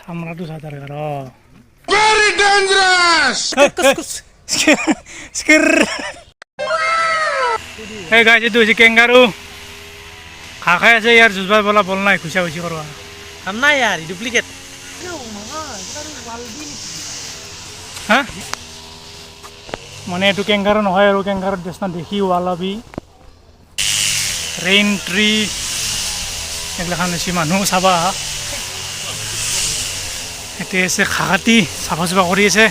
চামৰাটো চা তাৰ গাৰ। Very dangerous! এই গাইছ, এইটো হৈছে কেংগাৰু, ঘাঁহ খাই আছে। ইয়াৰ যুঁজবাৰ বলা বল নাই, খুচা খুচি কৰবা। কাম নাই ইয়াৰ, ডুপ্লিকেট। হা, মানে এইটো কেংগাৰু নহয় আৰু, কেংগাৰুৰ নিচিনা দেখি। ৱালাবি, ৰেইন ট্ৰি, এইগিলাখান হৈছে। মানুহ চাবা আহা। এতিয়া আছে ঘাঁহ কাটি চাফা চুফা কৰি আছে।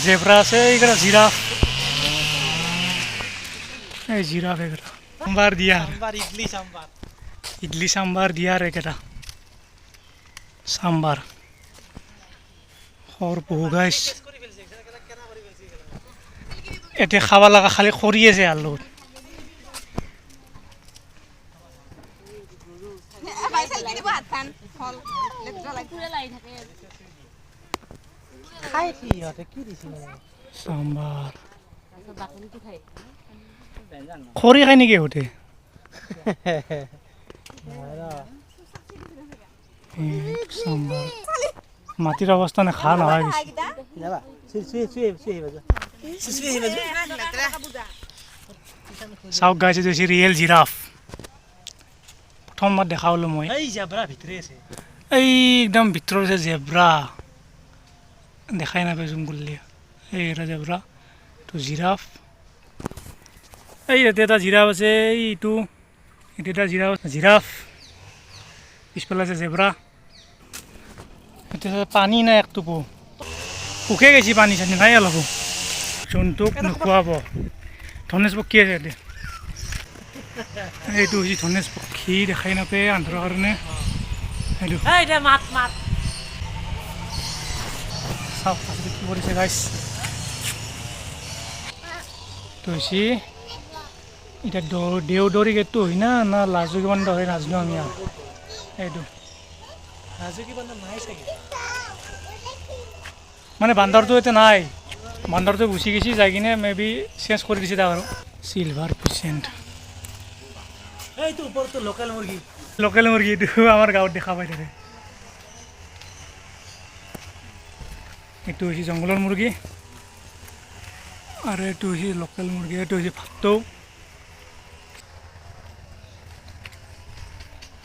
জেব্ৰা আছে, এইকেইটা জিৰাফ, এই জিৰাফ এইকেইটা। চাম্বাৰ দিয়াৰ। চাম্বাৰ, ইডলি চাম্বাৰ। ইডলি চাম্বাৰ দিয়াৰ এইকেইটা, চাম্বাৰ খৰ পহু। গাইছ, এতিয়া খাব লগা খালি খৰি আছে আলু। খাই কি ইহঁতে? কি দিছিল? চাম্বাৰ খৰি খায় নেকি ইহঁতে? চাম্বাৰ মাটিৰ অৱস্থা নে খা নহয় বেছি। যাবা, চুই চুই চুই চুই আহিবা, যোৱা, চুই চুই আহিবা, যোৱা। চাওক গাইছ, এইটো হৈছে ৰিয়েল জিৰাফ, প্ৰথমবাৰ দেখা পালোঁ মই। এই জাবৰা ভিতৰে আছে। এই একদম ভিতৰত আছে জেব্ৰা, দেখাই নাপায় জুম কৰিলে। এই এটা জেব্ৰা, এইটো জিৰাফ। এই ইয়াতে এটা জিৰাফ আছে, এইটো এইটো এটা জিৰাফ, জিৰাফ পিছফালে আছে জেব্ৰা। এতিয়া পানী নাই একটোপো, শুকাই গৈছে, পানী চানী নাই অলপো। জন্তুক নোখোৱাব। ধনেশ পক্ষী আছে ইয়াতে। এইটো হৈছে ধনেশ পক্ষী, দেখাই নাপায় আন্ধাৰৰ কাৰণে। এইটো এই দে, মাত মাত। চাওক তাতে কি কৰিছে গাইছ। তো হৈছে এতিয়া দেওদৰি গেটটো হয় না না লাজুকী বান্ধ হয় নাজানো আমি আৰু এইটো। ৰাজুকী বান্দৰ নাই চাগে। মানে বান্দৰটো এতিয়া নাই, বান্দৰটো গুচি গৈছে যাই কিনে মে বি চেঞ্জ কৰি দিছে তাক আৰু। চিলভাৰ পিচেণ্ট। এইটো ওপৰতো লোকেল মুৰ্গী। লোকেল মুৰ্গী, এইটো আমাৰ গাঁৱত দেখা পাই থাকে। এইটো হৈছে জংঘলৰ মুৰ্গী আৰু এইটো হৈছে লোকেল মুৰ্গী। এইটো হৈছে ভাটৌ।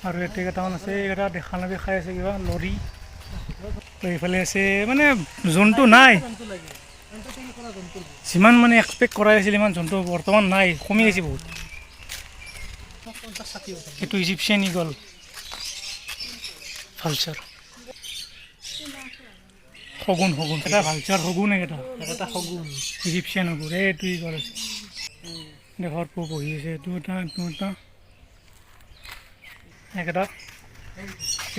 আৰু ইয়াতে কেইটামান আছে, এইকেইটা দেখা নাপায়, খাই আছে কিবা লৰি। তো এইফালে আছে, মানে জন্তু নাই। জন্তু লাগে, জন্তু কি কৰা জন্তু। যিমান মানে এক্সপেক্ট কৰা আছিল ইমান জন্তু বৰ্তমান নাই, কমি গৈছে বহুত। 50 60 বছৰ। এইটো ইজিপচিয়ান ইগল, ভালচাৰ, শগুন, শগুন এটা, ভালচাৰ শগুন এইকেইটা। এটা শগুন। ইজিপচিয়ান শগুন। এইটো ইগল আছে, দেখৰ পো বহি আছে। এইটো এটা, এইটো এটা, এইকেইটা,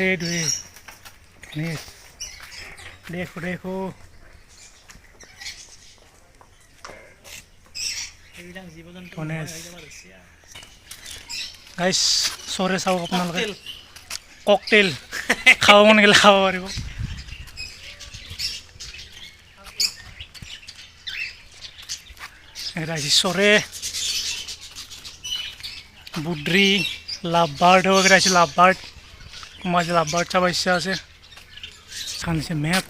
এইটো, এই ধনেশ, দেখো দেখো। এইবিলাক জীৱ জন্তু। ধনেশ। গাইছ, চৰে চাওক আপোনালোকে। ককটেল খাব মন গ'লে খাব পাৰিব। এটা হৈছে চৰে, বুদ্ৰি, লাভ বাৰ্ড হ'ব। এটা হৈছে লাভ বাৰ্ড, কোনোবা লাভ বাৰ্ড চাব ইচ্ছা আছে। এখন হৈছে মেপ,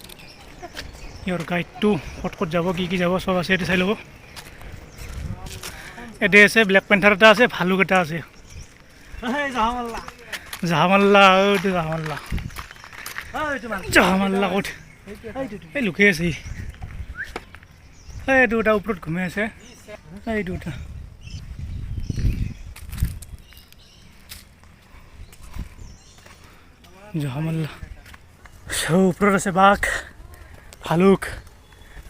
ইয়াৰ গাইডটো, ক'ত ক'ত যাব, কি কি যাব, চব আছে, এইটো চাই ল'ব। ইয়াতে আছে ব্লেক পেন্থাৰ এটা আছে, ভালুক এটা আছে। জাহামাল্লা। জাহামাল্লা, এইটো জাহামাল্লা। এইটো মান জাহামাল্লা ক'ত? এইটো। এই লুকাই আছে ই। এই দুটা ওপৰত ঘুমাই আছে, এই দুটা। জাহামাল্লা। ওপৰত আছে বাঘ, ভালুক,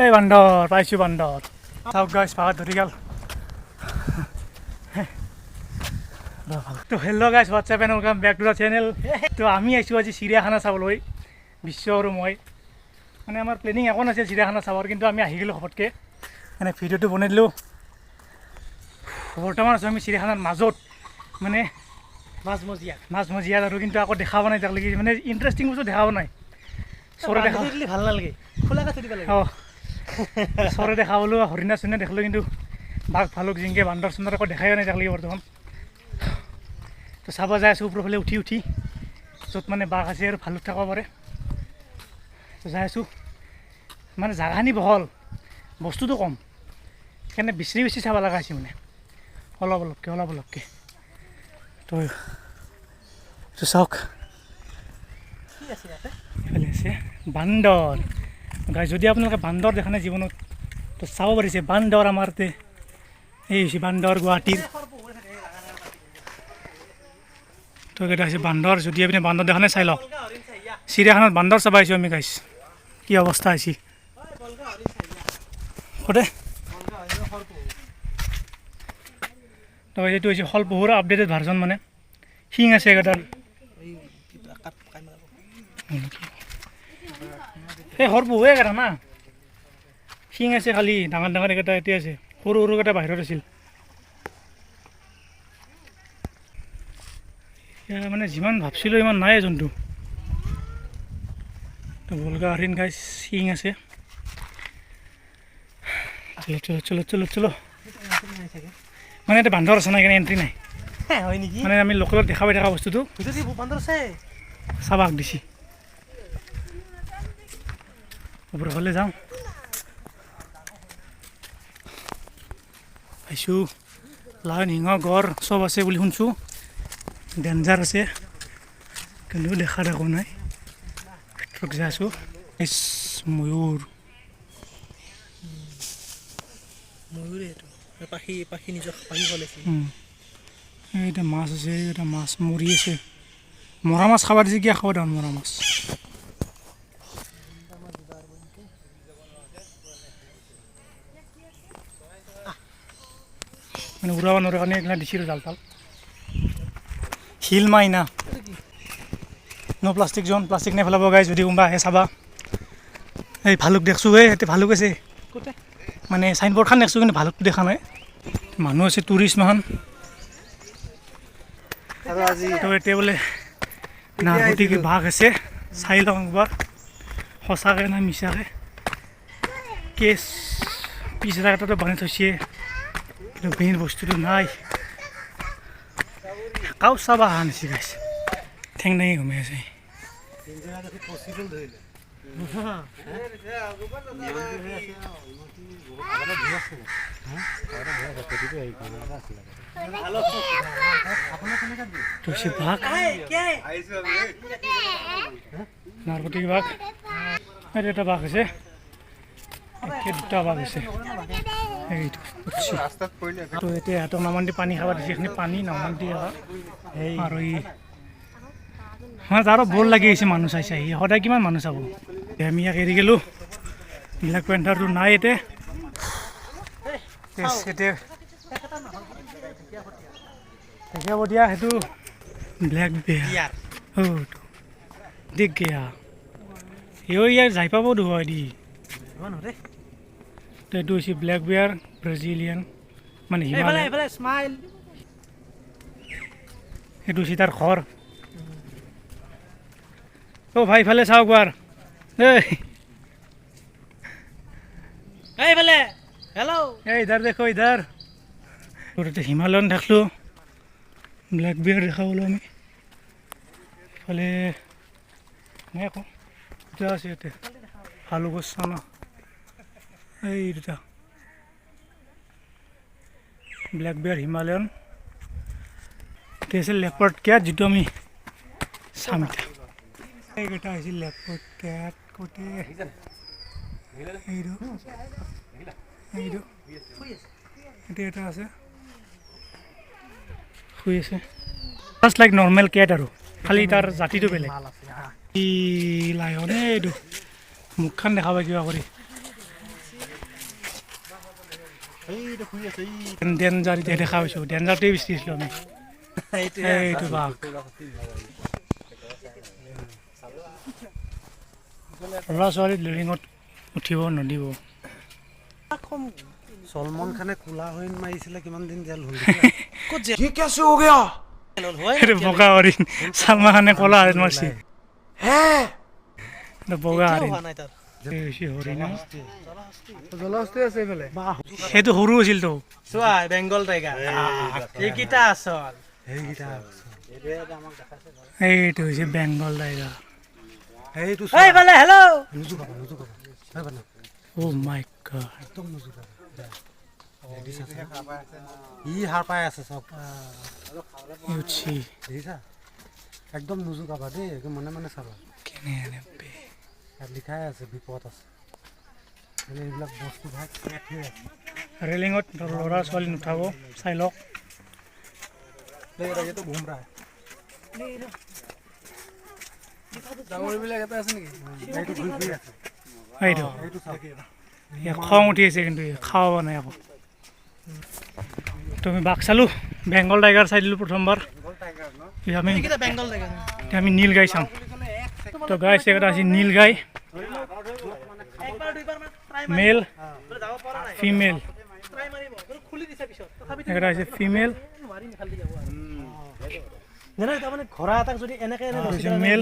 এই বান্দৰ পাইছোঁ, বান্দৰ। চাওক গাইছ, বাঘত ধৰি গ'ল। তো hello guys, what's up and welcome back to the channel. তো আমি আহিছোঁ আজি চিৰিয়াখানা চাবলৈ, বিশ্ব আৰু মই। মানে আমাৰ প্লেনিং একো নাছিল চিৰিয়াখানা চাবৰ, কিন্তু আমি আহি গ'লোঁ ঘপককৈ, মানে ভিডিঅ'টো বনাই দিলোঁ। বৰ্তমান আছোঁ আমি চিৰিয়াখানাৰ মাজত, মানে মাজমজিয়া। মাজমজিয়াত আৰু, কিন্তু আকৌ দেখাব নাই এতিয়ালৈকে, মানে ইণ্টাৰেষ্টিং বস্তু দেখাব নাই। চৰে দেখা বান্ধি দিলে ভাল নালাগে, খোলাকে থৈ দিব লাগে। অঁ, চৰে দেখা পালোঁ, হৰিণা চৰিণা দেখিলোঁ, কিন্তু বাঘ, ভালুক, জিংকে, বান্দৰ চান্দৰ একো দেখাই নাই এতিয়ালৈকে বৰ্তমান। তো চাব যাই আছোঁ ওপৰৰ ফালে উঠি উঠি, য'ত মানে বাঘ আছে আৰু ভালুক থাকিব পাৰে। তো যাই আছোঁ, মানে জাগাখিনি বহল, বস্তুটো কম, সেইকাৰণে বিচাৰি বেছি চাব লগা হৈছে, মানে অলপ অলপকৈ অলপ অলপকৈ। তো এইটো চাওক, এইফালে আছে বান্দৰ। গাইজ, যদি আপোনালোকে বান্দৰ দেখা নাই জীৱনত, তো চাব পাৰিছে বান্দৰ আমাৰ ইয়াতে। এই হৈছে বান্দৰ গুৱাহাটীৰ। তো এইকেইটা হৈছে বান্দৰ। যদি আপুনি বান্দৰ দেখা নাই, চাই লওক। চিৰিয়াখানাত বান্দৰ চাব আহিছোঁ আমি গাইজ, কি অৱস্থা হৈছে সোধে। তো এইটো হৈছে শলপহুৰ আপডেটেড ভাৰ্জন, মানে শিং আছে এইকেইটাৰ। সেই সৰপহুৱে এইকেইটা না, শিং আছে খালি ডাঙৰ ডাঙৰ এইকেইটা এতিয়া আছে, সৰু সৰুকেইটা বাহিৰত আছিল। এতিয়া মানে যিমান ভাবছিলোঁ ইমান নাই জন্তু। তো বলগা হৰিণ গাইজ, শিং আছে। চলো চলো চলো চলো চলো। মানে এতিয়া বান্দৰ আছে না, সেইকাৰণে এণ্ট্ৰি নাই। হয় নেকি? মানে আমি লোকেলত দেখা পাই থকা বস্তুটো বান্দৰ আছে, চাবাক দিছি। ওপৰৰ ফালে যাওঁ, পাইছোঁ লায়ন, সিংহ, গড় চব আছে বুলি শুনছোঁ। ডেঞ্জাৰ আছে, কিন্তু দেখা দেখো নাই। ভিতৰত যাই আছোঁ। ময়ূৰ, ময়ূৰে এইটো পাখি পাখি নিজৰ পাখি চলাইছে। এইটা মাছ আছে, এটা মাছ মৰি আছে। মৰা মাছ খাব দিছে, কিয় খাব দেখোন মৰা মাছ। মানে উৰাব নোৱাৰাৰ কাৰণে এইগিলা দিছিলোঁ জাল তাল। শিল মাইনা, ন' প্লাষ্টিক জ'ন, প্লাষ্টিক নেপেলাব গাইজ। যদি কোনোবা আহে চাবা। এই ভালুক দেখছোঁ, এই ইয়াতে ভালুক আছে। মানে চাইনবৰ্ডখন দেখছোঁ, কিন্তু ভালুকটো দেখা নাই। মানুহ আছে, টুৰিষ্ট মাহান। তো এতিয়া বোলে নাহৰফুটুকী বাঘ আছে, চাই লওঁ একবাৰ সঁচাকৈ না মিছাকৈ। কেছ পিছ এটাতো বান্ধি থৈছে, কিন্তু মেইন বস্তুটো নাই। কাও চাব অহা নাছিল গাইছ, ঠেং দাঙি ঘুমাই আছে। বাঘ, নাহৰফুটুকী বাঘ। এটা বাঘ আছে, দুটা বাঘ আছে। এইটো তো এতিয়া ইহঁতক নামান দি পানী খাব দিছে, এইখিনি পানী নামান দি আৰু ই মানে তাৰো বৰ লাগি আহিছে মানুহ চাই চাই। সদায় কিমান মানুহ চাব। আমি ইয়াক এৰি গ'লোঁ, ব্লেক পেন্থাৰটো নাই এতিয়া। এতিয়া ঢেকীয়াপতীয়া, সেইটো ব্লেক বেয়াৰ। অ' দিক গেয়া, সিও ইয়াৰ যাই পাব দেখুৱাই দি। এইটো হৈছে ব্লেক বেয়াৰ ব্ৰাজিলিয়ান, মানে হিমালয়। সেইটো হৈছে তাৰ ঘৰ। অ' ভাই ইফালে চাওক বাৰ। এই ইধৰ দেখো, ইধৰ। হিমালয়ন দেখলোঁ, ব্লেক বিয়াৰ দেখা পালোঁ আমি। ইফালে নাই আকৌ দুটা আছে ইয়াতে, ভালুক চানা। এই দুটা ব্লেক বিয়াৰ হিমালয়ন। এতিয়া আছে লেপাৰ্ড কেট, যিটো আমি চাম এতিয়া। এইকেইটা হৈছে লেপাৰ্ড কেট। কোটে এইটো এইটো এতিয়া এটা আছে, শুই আছে। জাষ্ট লাইক নৰ্মেল কেট আৰু, খালি তাৰ জাতিটো বেলেগ। লায়ন এইটো মুখখন দেখাব কিবা কৰি। ডেঞ্জাৰ এতিয়া দেখা পাইছোঁ, ডেঞ্জাৰটোৱে বিচাৰিছিলোঁ আমি। এইটো বাঘ। ল'ৰা ছোৱালী লিৰিঙত উঠিব নিদিব। সলমন খানে কোলা হৰিণ মাৰিছিলে, কিমান দিন জেল হ'ল? বগা হৰিণ, সালমান খানে কলা হৰিণ মাৰিছে, বগা হৰিণ। সেইটো সৰু আছিল তো। চোৱা, বেংগল টাইগাৰ এইকেইটা আচল, সেইকেইটা। এইটো হৈছে Bengal tiger. Oh my God. একদম নুজুকাবা দেই, মনে মনে চাবা। লিখাই আছে বিপদ আছে, এইবিলাক বস্তু ভাগ। ৰেলিঙত ল'ৰা ছোৱালী নুঠাব, চাই লওক। এইটো খং উঠি আছে, কিন্তু খাব নাই আকৌ। তুমি বাঘ চালোঁ, বেংগল টাইগাৰ চাই দিলোঁ প্ৰথমবাৰ। আমি নীল গাই চাম। তো গাই এটা আছে নীল গাই, মেল ফিমেল। এটা আছে ফিমেল, মেল।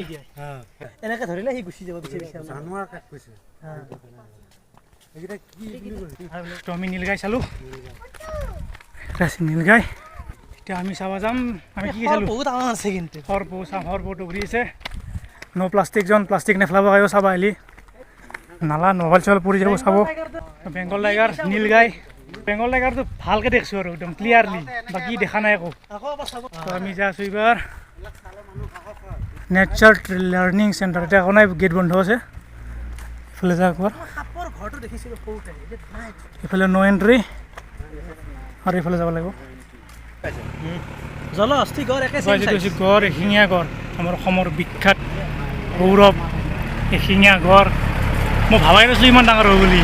তো আমি নীল গাই চালোঁ, এটা আছে নীল গাই। এতিয়া আমি চাব যাম। আমি কি চালোঁ? বহুত ডাঙৰ আছে কিন্তু। সৰপৌ চাম, সৰপৌটো ঘূৰি আছে। ন' প্লাষ্টিক জন, প্লাষ্টিক নেফেলাব পাৰিব চাব আহিলি। নালা মোবাইল চোবাইল পৰি যাব চাব। বেংগল টাইগাৰ, নীল গাই। বেংগল টাইগাৰটো ভালকৈ দেখিছোঁ আৰু একদম ক্লিয়াৰলি, বাকী দেখা নাই একো। তো আমি যাই আছোঁ এইবাৰ নেচাৰ লাৰ্ণিং চেণ্টাৰ। এতিয়া একো নাই, গেট বন্ধ আছে। ইফালে যা একবাৰ, ইফালে ন' এণ্ট্ৰি আৰু ইফালে যাব লাগিব। জলহস্তি গড় একে যিটো হৈছে গড়, এশিঙীয়া গড়, আমাৰ অসমৰ বিখ্যাত গৌৰৱ এশিঙীয়া গড়। মই ভাবাই নাছিলোঁ ইমান ডাঙৰ হ'ব বুলি,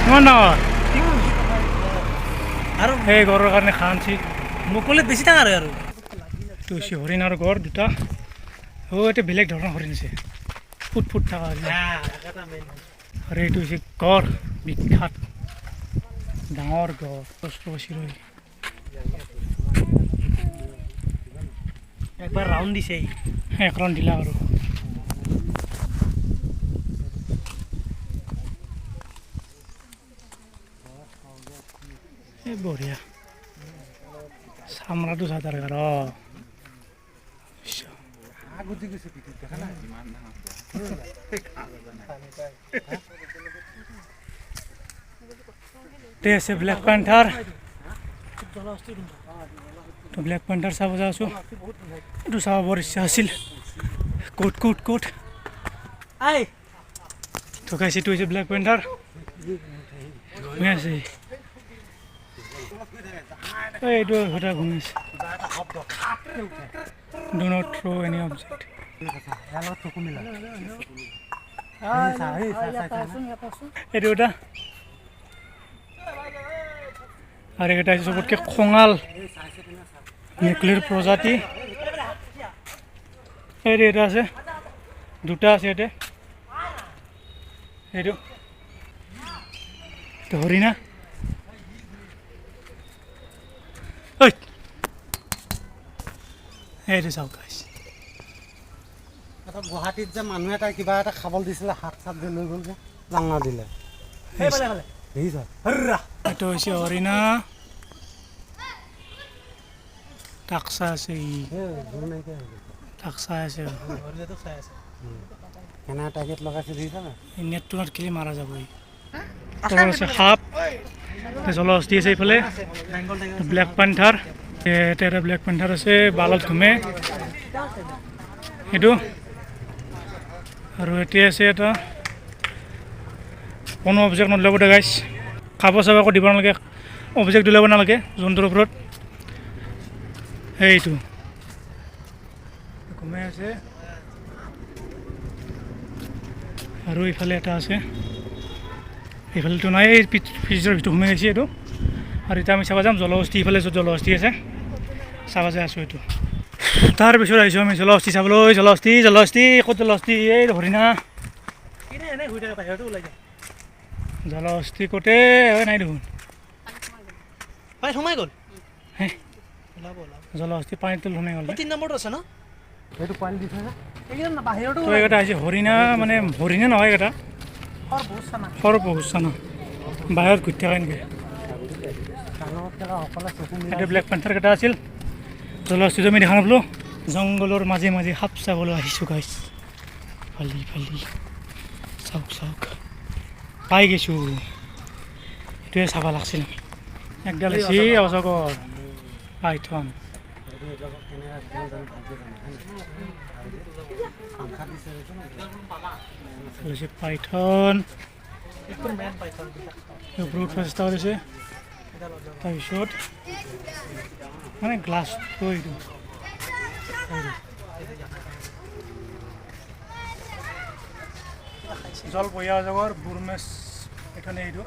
ইমান ডাঙৰ। আৰু সেই গড়ৰ কাৰণে ঘাঁহ আনছি। মুকলিত বেছি ডাঙৰ হয়। আৰু এইটো হৈছে হৰিণাৰ গড় দুটা। অ' এইটো বেলেগ ধৰণৰ হৰিণ আছে, ফুট ফুট থকা। আৰু এইটো হৈছে গড়, বিখ্যাত ডাঙৰ গড়। একবাৰ ৰাউণ্ড দিছে, এক ৰাউণ্ড দিলা আৰু। এই বঢ়িয়া চামৰাটো চা তাৰ গাৰ। আছে ব্লেক পেন্থাৰ। তো ব্লেক পেন্থাৰ চাব যাই আছোঁ। এইটো চাব বৰ ইচ্ছা আছিল। ক'ত ক'ত ক'ত ঢুকাইছে? এইটো হৈছে ব্লেক পেন্থাৰ, ঘুমি আছে। এইটো সদায় ঘুমি আছে। Do not throw any object. এইটো এটা। আৰু এটা হৈছে চবতকৈ খঙাল মেকুৰীৰ প্ৰজাতি। এইটো এটা আছে, দুটা আছে ইয়াতে। এইটো হৰিণা। এইটো চাওক গাইছ। গুৱাহাটীত যে মানুহ এটা কিবা এটা খাবলৈ দিছিলে, হাত চাত যে লৈ গ'ল যে, জাংনা দিলে। এইটো হৈছে হৰিণা। তাক চাই আছে ই, তাক চাই আছে। নেটটো খেলি মাৰা যাব ই। আছে সাপ, জলহস্তি আছে এইফালে, ব্লেক পেন্থাৰ। এটা এটা ব্লেক পেন্থাৰ আছে, বালত ঘুমে এইটো। আৰু এতিয়া আছে এটা। কোনো অবজেক্ট নল'ব দে গাইছ, খাব চাব একো দিব নালাগে, অবজেক্ট দিলাব নালাগে জন্তুৰ ওপৰত। সেইটো ঘুমাই আছে। আৰু ইফালে এটা আছে, এইফালেতো নাই, এই ফ্ৰিজৰ ভিতৰত সোমাই গৈছে এইটো। আৰু এতিয়া আমি চাব যাম জলহস্তি, ইফালে য'ত জলহস্তি আছে চাব যাই আছোঁ এইটো। তাৰপিছত আহিছোঁ আমি জলহস্তি চাবলৈ। জলহস্তি, জলহস্তি ক'ত জলহস্তি? এই হৰিণা জলহস্তি ক'তে নাই দেখোন, সোমাই গ'ল জলহস্তি পানীত সোমাই গ'ল। 3 নম্বৰটো আছে ন? এইকেইটা হৈছে হৰিণা, মানে হৰিণা নহয় এইকেইটা সৰ্প চানা, বাহিৰত ঘূৰি থাকে এনেকৈ। এইটো ব্লেক পেন্থাৰ কেইটা আছিল, জলহস্তীটো আমি দেখা নাপালোঁ। জংঘলৰ মাজে মাজে সাপ চাবলৈ আহিছোঁ গাইছ। ইফালে ইফালে চাওক চাওক, পাই গৈছোঁ। এইটোৱে চাব লাগছিল আমি। একডাল হৈছে অজগৰ পাইথন। হৈছে পাইথন, ওপৰত উঠিব চেষ্টা কৰিছে। তাৰপিছত মানে গ্লাছটো এইটো জল বহিয়া অজগৰ বুৰমেছ এখানে এইটো।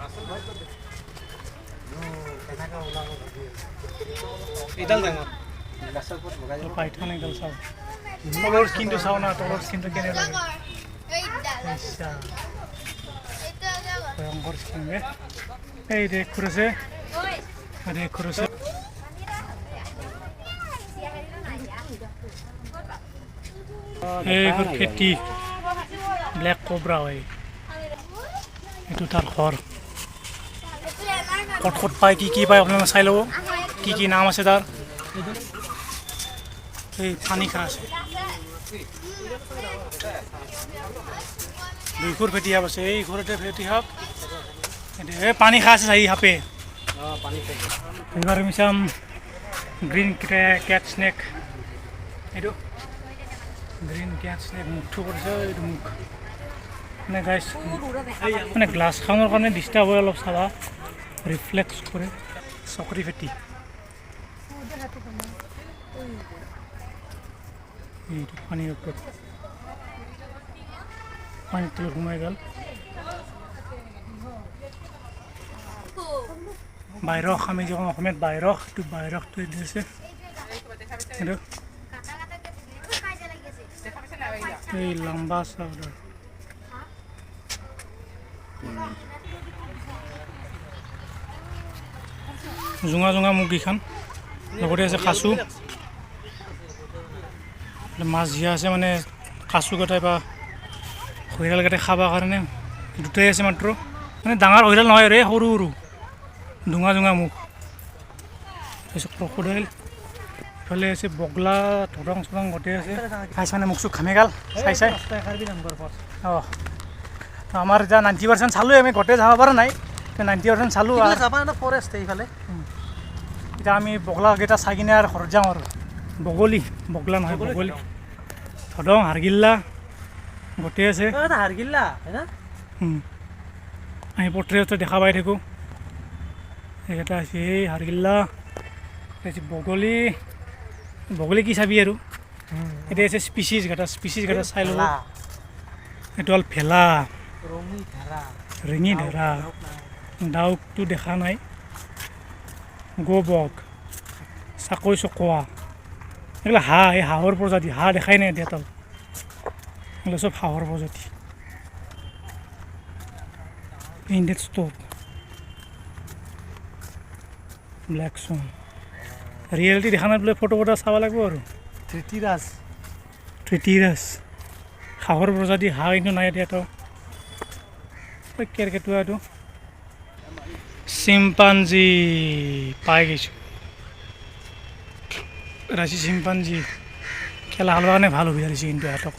পাইথন একডাল চাওঁ, তলৰ স্কিনটো চাওঁ না, তলৰ স্কিনটো কেনে লাগে। ভয়ংকৰ স্কিন। এই এখুৰ আছে, এখুৰ আছে। এইবোৰ খেতি ব্লেক কোব্ৰা হয়। এইটো তাৰ ঘৰ। ক'ত ক'ত পায়, কি কি পায় আপোনালোকে চাই ল'ব, কি কি নাম আছে তাৰ। এই পানী খা আছে, দুইখুৰ ফেটি সাপ আছে। এই ঘৰতে ফেটি সাপ, এই পানী খা আছে এই সাপে। এইবাৰ আমি চাম গ্ৰীণ কেট স্নেক। এইটো গ্ৰীণ কেট স্নেক, মুখটো কৰিছে এইটো মুখ। মানে গাইছ, মানে গ্লাছখনৰ কাৰণে ডিষ্টাৰ্ব হয় অলপ, চাবা ৰিফ্লেক্স কৰে। চকৰি ফেটি এইটো পানীৰ ওপৰত, পানীৰ তলত সোমাই গ'ল। বাইৰস, আমি যে কওঁ অসমীয়াত বাইৰস, এইটো বাইৰসটো দিছে। এইটো এই লম্বা চাউলৰ। জোঙা জোঙা মুখকেইখন, লগতে আছে কাচু মাছ জীয়া আছে। মানে কাচুকেইটাই বা হৰিয়ালকেইটাই খাবৰ কাৰণে দুটাই আছে মাত্ৰ। মানে ডাঙৰ হৰিয়াল নহয় আৰু, সৰু সৰু ডোঙা জোঙা মুখ। তাৰপিছত ক্ৰকোডাইল, ইফালে আছে বগলা, ধৰং চৰং গোটেই আছে। খাইছ মানে মুখ চুখ ঘামি গ'ল চাই চাই। অঁ, আমাৰ এতিয়া 90% চালোঁৱে আমি, গোটেই যাব পৰা নাই, 90% চালোঁ। এইফালে এতিয়া আমি বগলাকেইটা চাই কিনে আৰু ঘৰত যাওঁ আৰু। বগলী, বগলা নহয় বগলী, ধদং, হাৰগিল্লা গোটেই আছে। হাৰগিল্লা আমি পৰ্ট্ৰেটত দেখা পাই থাকোঁ। এইকেইটা আছে এই হাৰগিল্লা, বগলী। বগলী কি চাবি আৰু। এতিয়া আছে স্পিচিছ কেইটা, স্পিচিছ কেইটা চাই ল'ব। এইটো হ'ল ভেলা, ৰিঙি ধৰা, ডাউকটো দেখা নাই। গ'বক, চাকৈ চকোৱা, এইগিলা হাঁহ, এই হাঁহৰ প্ৰজাতি। হাঁহ দেখাই নাই এতিয়া তাত, এইগিলা চব হাঁহৰ প্ৰজাতি। পেইণ্টেড ষ্টক, ব্লেক চন। ৰিয়েলিটি দেখা নাই বোলে, ফটো কেইটা চাব লাগিব আৰু। ধৃতিৰাজ, ধৃতিৰাজ হাঁহৰ প্ৰজাতি। হাঁহ কিন্তু নাই এতিয়া তো। কেৰ্কেটুৱা, এইটো চিম্পাঞ্জী পাই গৈছোঁ। ৰাশি চিম্পাঞ্জী খেলা খেলৰ কাৰণে ভাল সুবিধা দিছে কিন্তু ইহঁতক।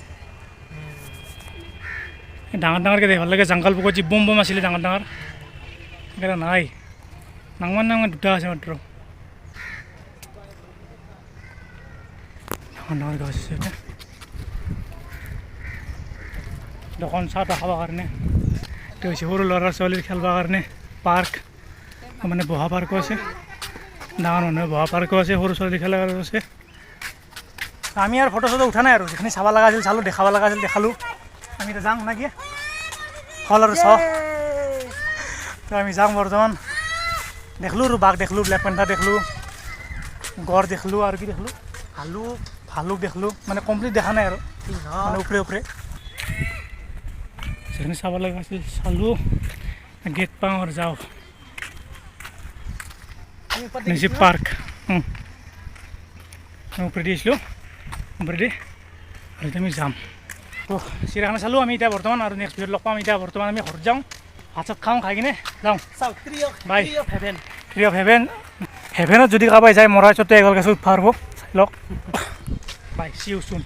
ডাঙৰ ডাঙৰকৈ দেখি ভাল লাগে। জংঘল বুকত যি বম বম আছিলে ডাঙৰ ডাঙৰ, সেইকেইটা নাই। ডাঙৰ ডাঙৰ দুটা আছে মাত্ৰ। ডাঙৰ ডাঙৰ গছ আছে এতিয়া। দোকান চাহ তাহ খাবৰ কাৰণে। এইটো হৈছে সৰু ল'ৰা ছোৱালীৰ খেলবৰ কাৰণে পাৰ্ক, মানে বহা পাৰ্কো আছে, ডাঙৰ মানুহে বহা পাৰ্কো আছে, সৰু ছোৱালী খেলা আছে। আমি আৰু ফটো চটো উঠা নাই আৰু, যিখিনি চাব লগা আছিল চালোঁ, দেখাব লগা আছিল দেখালোঁ। আমি এতিয়া যাওঁ নেকি হ'ল আৰু চাওঁ। তো আমি যাওঁ বৰ্তমান। দেখিলোঁ আৰু বাঘ দেখিলোঁ, ব্লেক পেন্থাৰ দেখিলোঁ, গড় দেখিলোঁ, আৰু কি দেখিলোঁ, ভালুক, ভালুক দেখিলোঁ। মানে কমপ্লিট দেখা নাই আৰু, মানে ওপৰে ওপৰে যিখিনি চাব লগা আছিল চালোঁ। গেট পাওঁ আৰু যাওঁ। পাৰ্ক ওপৰেদি আহিছিলোঁ, ওপৰেদি আৰু এতিয়া আমি যাম। তো চিৰিয়াখানা চালোঁ আমি এতিয়া বৰ্তমান, আৰু নেক্সট ভিডিঅ'ত লগ পাম। এতিয়া বৰ্তমান আমি ঘৰত যাওঁ, ভাত চাত খাওঁ, খাই কিনে যাওঁ। বাই। ট্ৰি অফ হেভেন, হেভেনত যদি কাৰোবাই যায় মৰাৰ পিছতে এগল গছত উঠবা পাৰিব। লওক। Bye, see you soon.